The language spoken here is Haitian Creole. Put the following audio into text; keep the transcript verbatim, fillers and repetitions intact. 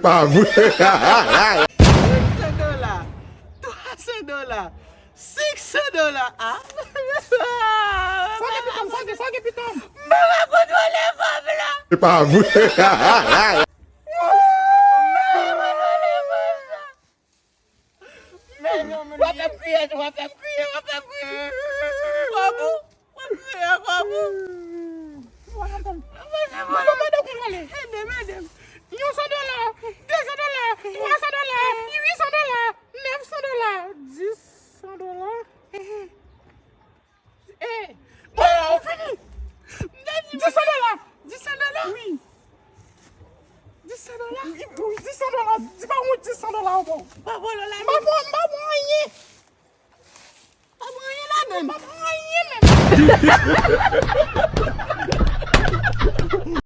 Pa vre. Dizsan dola, twa san dola, senk san dola. Ah! Sa gen pitom, sa gen, sa gen pitom. Mwen pa kontwole kòb la. Se pa vre. Mwen pa kontwole kòb la. Men non, men W ap kriye, w ap kriye, w ap kriye. Kòb ou? W ap kriye kòb ou? Mwen pa kontwole. Ede m, ede m. Yon san dola, de san dola, twa san dola, uit san dola, nèf san dola, dis san dola. Eh, bon, ou fini. Dis san dola. Dis san dola? Wi. Dis san dola? Wi, dis san dola. Di pa mwen dis san dola ankò. Pa vòlò la. M pa pran, m pa pran anyen. Pa pran anyen ladan. M pa pran anyen menm.